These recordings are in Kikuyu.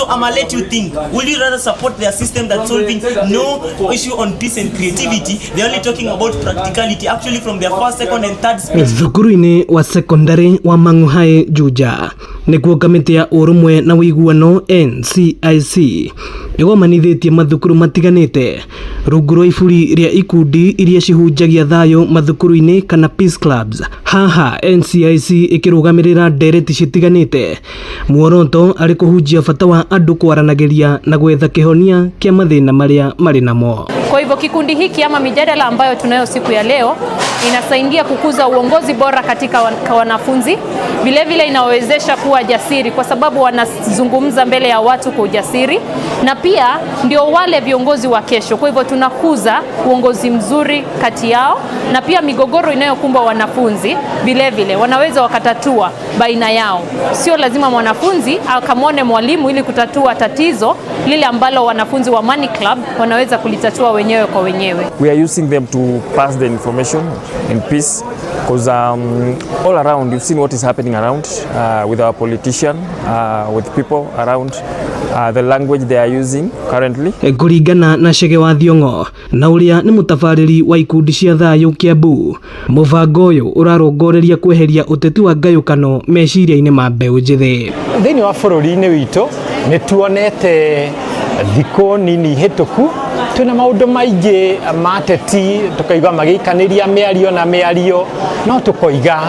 So I'ma let you think. Will you rather support their system that's solving no issue on peace and creativity? They're only talking about practicality. Actually, from their first, second, and third speech. Thukuru-inĩ wa sekondarĩ wa Mang'u High Juja nĩkuo kamĩtĩ ya ũrũmwe na ũiguano NCIC ĩgomanithĩtie mathukuru matiganĩte rungu rwa iburi rĩa ikundi iria cihunjagia thayũ mathukuru-inĩ kana peace clubs. Haha NCIC ĩkĩrũgamĩrĩra ndereti citiganĩte, muoroto arĩ kũhunjia bata wa andũ kwaranagĩria na gwetha kĩhonia kĩa mathĩna marĩa marĩ namo. Kwa hivyo kikundi hiki ama mijadala ambayo tunayo siku ya leo inasaidia kukuza uongozi bora katika kwa wanafunzi. Vilevile inawezesha kuwa jasiri kwa sababu wanazungumza mbele ya watu kwa ujasiri, na pia ndio wale viongozi wa kesho. Kwa hivyo tunakuza uongozi mzuri kati yao, na pia migogoro inayokumba wanafunzi vilevile wanaweza wakatatua baina yao. Sio lazima mwanafunzi akamwone mwalimu ili kutatua tatizo lile ambalo wanafunzi wa Amani Club wanaweza kulitatua wenyewe kwa wenyewe. We are using them to pass the information in peace because all around you've seen what is happening around with our politician, with people around, the language they are using currently. Kũringana na Chege wa Thiong'o na ũrĩa nĩ mũtabarĩri wa ikundi cia thayũ Kiambu, mũbango ũyũ ũrarongoreria kweheria ũteti wa ngayũkano meciria-inĩ ma mbeũ njĩthĩ. Thĩinĩ wa bũrũri-inĩ witũ nĩ tuonete thikũ nini hĩtũku twĩna maũndũ maingĩ ma ateti, tũkaigua magĩikanĩria mĩario na mĩario, no tũkoiga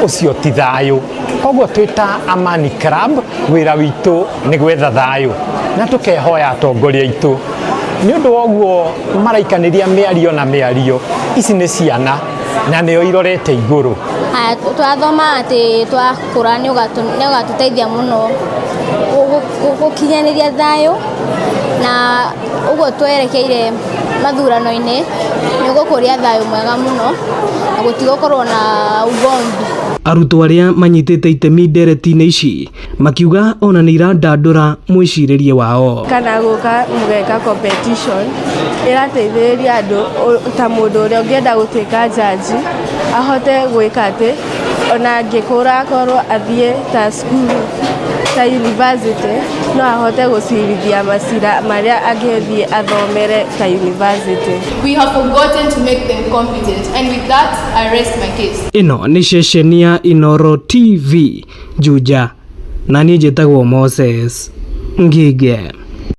ũcio ti thayũ. Koguo twĩ ta Amani Club, wĩra witũ nĩ gwetha thayũ na tũkehoya atongoria aitũ nĩ ũndũ wa ũguo maraikanĩria mĩario na mĩario. Ici nĩ ciana na nĩo irorete igũrũ. Haya, twathoma atĩ twakũra nĩ ũgatũteithia mũno gũkinyanĩria thayũ, na ũguo twerekeire mathurano-inĩ nĩ ũgũkũria thayũ mwega mũno na gũtigũkorwo na ugomvi. Arutwo arĩa manyitĩte itemi ndereti-inĩ ici makiuga ona nĩ irandandũra mwĩcirĩrie wao. Kana gũka mũgeka competition ĩrateithĩrĩria andũ ta mũndũ ũrĩa ũngĩenda gũtuĩka jaji ahote gwĩka atĩ ona angĩkũra akorwo athiĩ ta cukuru ta university no ahote gũcirithia macira marĩa angĩthiĩ athomere ta university. We have forgotten to make them competent, and with that, I rest my case. Ĩno nĩ ceceni ya Inooro TV Juja, na niĩ njĩtagwo Moses Ngige.